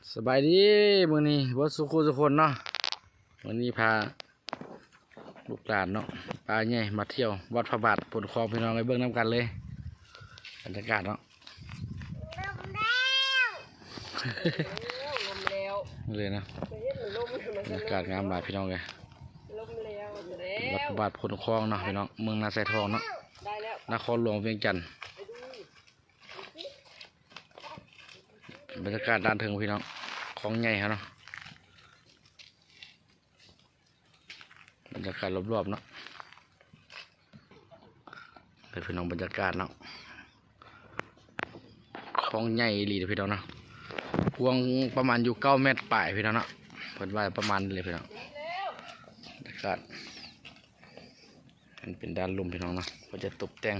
ສະບາຍດີ ມື້ນີ້ເບິດສູ່ຄູ່ສູ່ຄົນເນາະ. ມື້ນີ້ພາລູກຫຼານເນາະ ປ້າໃຫຍ່ມາທ່ຽວວັດພະບາດໂພນຄອງ ພີ່ນ້ອງເອີຍ. ເບິ່ງນຳກັນເລີຍ ບັນຍາກາດເນາະ. ລົມແລ້ວ ລົມແລ້ວ ນີ້ເລີຍເນາະ. ບັນຍາກາດງາມຫຼາຍ ພີ່ນ້ອງເອີຍ. ລົມແລ້ວ ວັດພະບາດໂພນຄອງເນາະ ພີ່ນ້ອງ, ເມືອງນາຊາຍທອງເນາະ, ນະຄອນຫຼວງວຽງຈັນ. ບັນຍາກາດດ້ານເທິງ ພີ່ນ້ອງ, ຄອງໃຫຍ່ເຮົາເນາະ. ບັນຍາກາດລອບໆເນາະ ເດີພີ່ນ້ອງ, ບັນຍາກາດເນາະ. ຄອງໃຫຍ່ອີ່ຫຼີເດີພີ່ນ້ອງເນາະ, ກວ້າງປະມານຢູ່ເກົ້າແມັດປາຍ ພີ່ນ້ອງເນາະ. ເພິ່ນວ່າປະມານນີ້ເລີຍ ພີ່ນ້ອງ. ບັນຍາກາດ ອັນເປັນດ້ານລຸ່ມ ພີ່ນ້ອງເນາະ, ເພິ່ນຈະຕົບແຕ່ງ ມ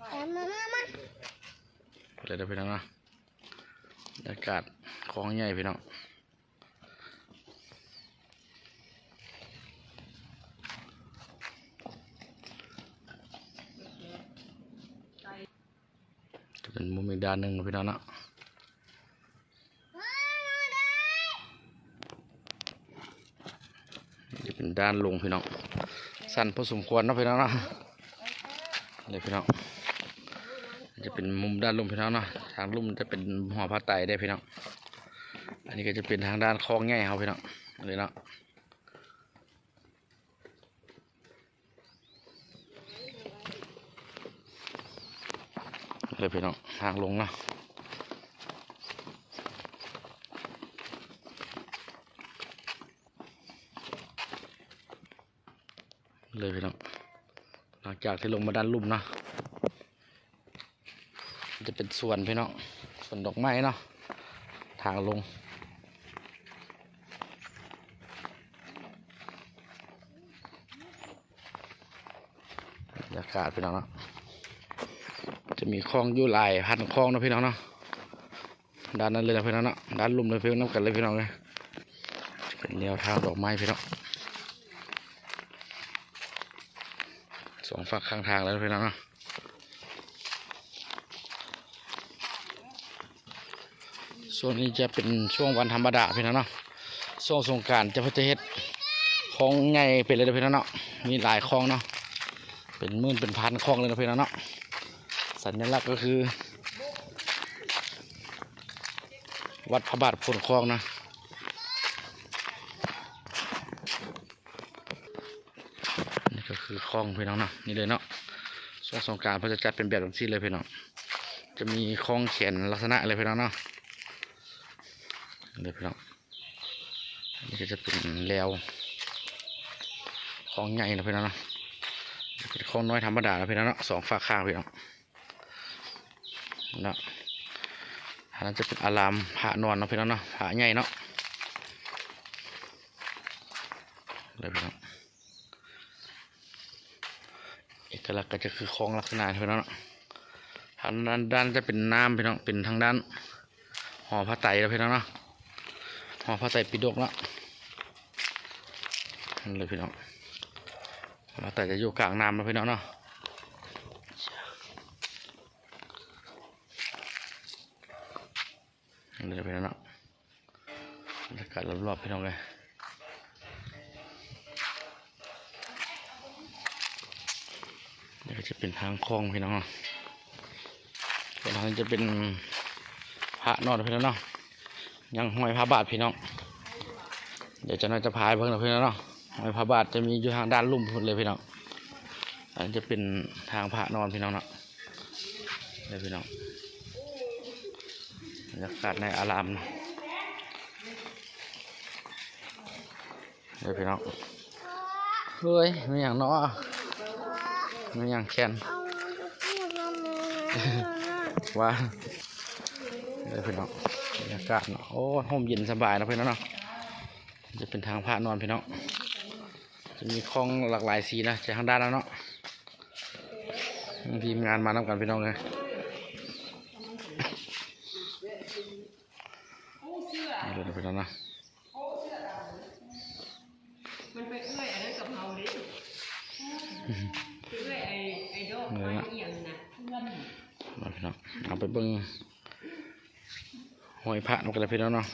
າ ມາ ມາ ມາ ເພິ່ນເລີຍເດີພີ່ນ້ອງເນາະ. ບັນຍາກາດຄອງໃຫຍ່ ພີ່ນ້ອງ. ຈະເປັນມຸມອີກດ້ານໜຶ່ງ ພີ່ນ້ອງເນາະ. ຈະເປັນດ້ານລຸ່ມ ພີ່ນ້ອງ, ຊັນພໍສົມຄວນເນາະ ພີ່ນ້ອງເນາະ. ນີ້ພີ່ນ້ອງ, ຈະເປັນມຸມດ້ານລຸ່ມ ພີ່ນ້ອງເນາະ. ທາງລຸ່ມຈະເປັນຫໍພະໄຕເດ້ ພີ່ນ້ອງ. ອັນນີ້ກໍຈະເປັນທາງດ້ານຄອງໃຫຍ່ເຮົາ ພີ່ນ້ອງ, ນີ້ເນາະ. ເລີຍພີ່ນ້ອງ, ທາງລົງເນາະ ເລີຍພີ່ນ້ອງ. ຫຼັງຈາກທີ່ລົງມາດ້ານລຸ່ມເນາະ ຈະເປັນສວນພີ່ນ້ອງ, ສວນດອກໄມ້ເນາະ. ທາງລົງ ບັນຍາກາດພີ່ນ້ອງເນາະ, ຈະມີຄອງຢູ່ຫຼາຍພັນຄອງເນາະ ພີ່ນ້ອງເນາະ. ດ້ານນັ້ນເລີຍນະພີ່ນ້ອງເນາະ, ດ້ານລຸ່ມເລີຍ ເບິ່ງນຳກັນເລີຍພີ່ນ້ອງເອີຍ. ເປັນແນວທາງດອກໄມ້ພີ່ນ້ອງ, ສອງຟາກຂ້າງທາງເລີຍນະພີ່ນ້ອງເນາະ. ຊ່ວງນີ້ຈະເປັນຊ່ວງວັນທຳມະດາພີ່ນ້ອງເນາະ, ຊ່ວງສົງການຈະ ເພິ່ນຈະເຮັດຄອງໃຫຍ່ໄປເລີຍເດີພີ່ນ້ອງເນາະ. ມີຫຼາຍຄອງເນາະ, ເປັນໝື່ນເປັນພັນຄອງເລີຍນະພີ່ນ້ອງເນາະ. ສັນຍະລັກກໍຄື ວັດພະບາດໂພນຄອງນະ. ນີ້ກໍຄືຄອງພີ່ນ້ອງເນາະ, ນີ້ເລີຍເນາະ. ຊ່ວງສົງການເພິ່ນຈະຈັດເປັນແບບຈັ່ງຊີ້ເລີຍພີ່ນ້ອງ, ຈະມີຄອງແຂນລັກສະນະເລີຍພີ່ນ້ອງເນາະ. ນີ້ເລີຍພີ່ນ້ອງ, ນີ້ກໍຈະເປັນແລວ ຄອງໃຫຍ່ນະພີ່ນ້ອງເນາະ, ເປັນຄອງນ້ອຍທຳມະດານະພີ່ນ້ອງເນາະ, ສອງຟາກຂ້າງພີ່ນ້ອງ. ເນາະ, ອັນນັ້ນຈະເປັນອາລາມພະນອນເນາະ ພີ່ນ້ອງເນາະ, ພະໃຫຍ່ເນາະ. ເດີພີ່ນ້ອງ, ເອກະລັກກໍຈະຄືຄອງລັກສະນະພີ່ນ້ອງເນາະ. ທາງດ້ານ ດ້ານຈະເປັນນ້ຳພີ່ນ້ອງ, ເປັນທາງດ້ານຫໍພະໄຕເນາະ ພີ່ນ້ອງເນາະ, ຫໍພະໄຕປິດົກເນາະ. ນັ້ນເລີຍພີ່ນ້ອງ, ຫໍພະໄຕຈະຢູ່ກາງນ້ຳເນາະ ພີ່ນ້ອງເນາະ. ນີ້ເດີພີ່ນ້ອງເນາະ, ບັນຍາກາດລອບໆ ພີ່ນ້ອງເອີຍ. ນີ້ກໍຈະເປັນທາງຄອງພີ່ນ້ອງເນາະ, ສ່ວນທາງນີ້ຈະເປັນພະນອນພີ່ນ້ອງເນາະ. ຍັງຮອຍພະບາດພີ່ນ້ອງ, ດຽວຈັກໜ້ອຍຈະພາໄປເບິ່ງເນາະພີ່ນ້ອງເນາະ. ຮອຍພະບາດຈະມີຢູ່ທາງດ້ານລຸ່ມພຸ້ນເລີຍພີ່ນ້ອງ. ອັນນີ້ຈະເປັນທາງພະນອນພີ່ນ້ອງເນາະ. ເດີພີ່ນ້ອງ, ບັນຍາກາດໃນອາລາມ ເດີພີ່ນ້ອງ. ເຮີ້ຍ ແມ່ນຫຍັງເນາະ, ແມ່ນຫຍັງແຂນ ວ່າ. ເດີພີ່ນ້ອງ, ບັນຍາກາດເນາະ, ໂອ້ ຮົ່ມເຢັນສະບາຍເນາະພີ່ນ້ອງເນາະ. ຈະເປັນທາງພະນອນພີ່ນ້ອງ, ຈະມີຄອງຫຼາກຫຼາຍສີນະ ຈາກທາງດ້ານນັ້ນເນາະ. ທີມງານມານຳກັນພີ່ນ້ອງເອີຍ. ເດີພີ່ນ້ອງເນາະ, ມັນໄປເອື້ອຍອັນນັ້ນກັບເຮົາເດ້, ໄປເອື້ອຍໄອ້ ໄອ້ດອກ ເອີ ໄອ້ອີ່ຫຍັງນະ. ມາພີ່ນ້ອງ, ເອົາໄປເບິ່ງ ໂ ຫ້ອຍພະນຳກັນເລີຍພີ່ນ້ອງເນາະ.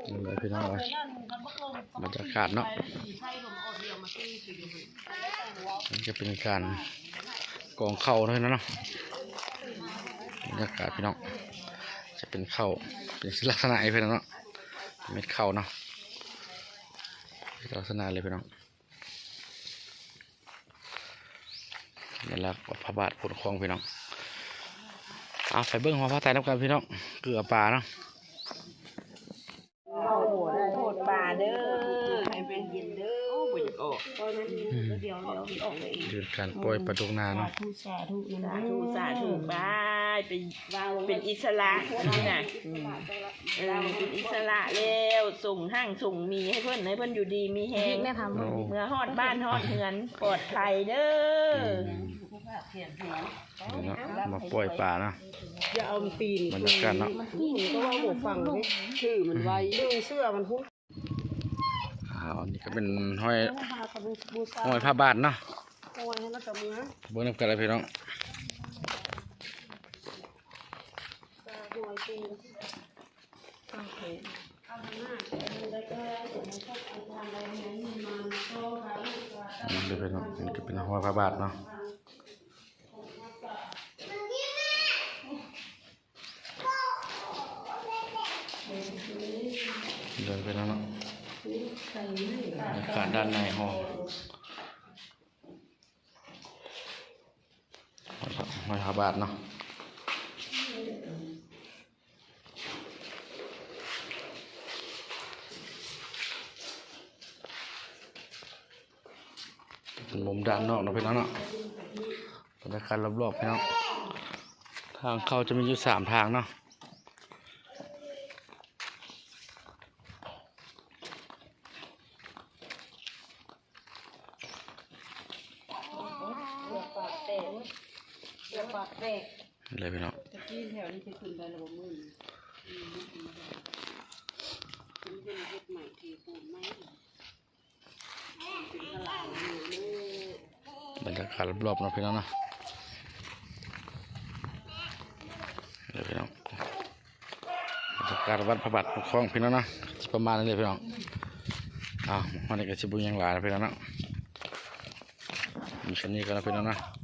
ນີ້ເລີຍພີ່ນ້ອງເອີຍ ບັນຍາກາດເນາະ ມັນຈະເປັນການກອງເຂົ້າເນາະ ພີ່ນ້ອງເນາະ. ບັນຍາກາດພີ່ນ້ອງ ຈະເປັນເຂົ້າ ເປັນລັກສະນະໃຫ້ເພິ່ນເນາະ ເມັດເຂົ້າເນາະ ລັກສະນະເລີຍພີ່ນ້ອງ. ນີ້ລະພະບາດໂພນຄອງພີ່ນ້ອງ. ເອົາໄປເບິ່ງຫໍພະໄຕນຳກັນພີ່ນ້ອງ ເກືອປາເນາະ. ໂພດປາເດີ ໃຫ້ເປັນເຢັນເດີ ໂອ້ ບໍ່ຢາກອອກ ອືມ ດຽວ ດຽວອອກເລີຍ. ເລື່ອງການປ່ອຍປາດົກນາເນາະ ສາທຸ ສາທຸ ສາທຸ ສາທຸ ບາຍ ໄປເປັນອິດສະຫຼະນີ້ນະ ເອີ ເປັນອິດສະຫຼະແລ້ວ ສົ່ງຮັ່ງສົ່ງມີໃຫ້ເພິ່ນ ໃຫ້ເພິ່ນຢູ່ດີມີແຮງ ເມື່ອຮອດບ້ານຮອດເຮືອນປອດໄພເດີ. ນີ້ເນາະ ມາປ່ອຍປາເນາະ ຢ່າເອົາມັນປີນ ບັນຍາກາດເນາະ ມັນປີນກໍວ່າບໍ່ຟັງເດ້ ຊື່ມັນໄວ ດຶງເສື້ອມັນພຸ້ນ. ອ້າວ ອັນນີ້ກໍເປັນຫ້ອຍ ຫ້ອຍພະບາດເນາະ ຫ້ອຍແລ້ວກໍເມືອ ເບິ່ງນຳກັນເລີຍພີ່ນ້ອງ. ນີ້ເດີພີ່ນ້ອງ ນີ້ກໍເປັນຫ້ອຍພະບາດເນາະ. ເດີນໄປແລ້ວເນາະ ບັນຍາກາດດ້ານໃນຫໍ ຫ້ອຍພະບາດເນາະ. ເປັນມຸມດ້ານນອກເນາະພີ່ນ້ອງເນາະ ບັນຍາກາດລອບໆ ພີ່ນ້ອງ. ທາງເຂົ້າຈະມີຢູ່ສາມທາງເນາະ. ເຫຼືອປາກແຕກ ເຫຼືອປາກແຕກ ເລີຍພີ່ນ້ອງ ຕະກີ້ແຖວນີ້ຊິຂຶ້ນໄດ້ລະບໍ່ມື້ນີ້ ເຮັດໃໝ່ ເທປູນໃໝ່. ບັນຍາກາດລອບໆ ເນາະພີ່ນ້ອງເນາະ ເດີພີ່ນ້ອງ ບັນຍາກາດວັດພະບາດໂພນຄອງພີ່ນ້ອງເນາະ ຊິປະມານນີ້ເລີຍພີ່ນ້ອງ. ອ້າວ ມື້ນີ້ກໍຊິບໍ່ຫຍັງຫຼາຍເນາະພີ່ນ້ອງເນາະ ມີສ່ຳນີ້ກ່ອນເນາະພີ່ນ້ອງເນາະ.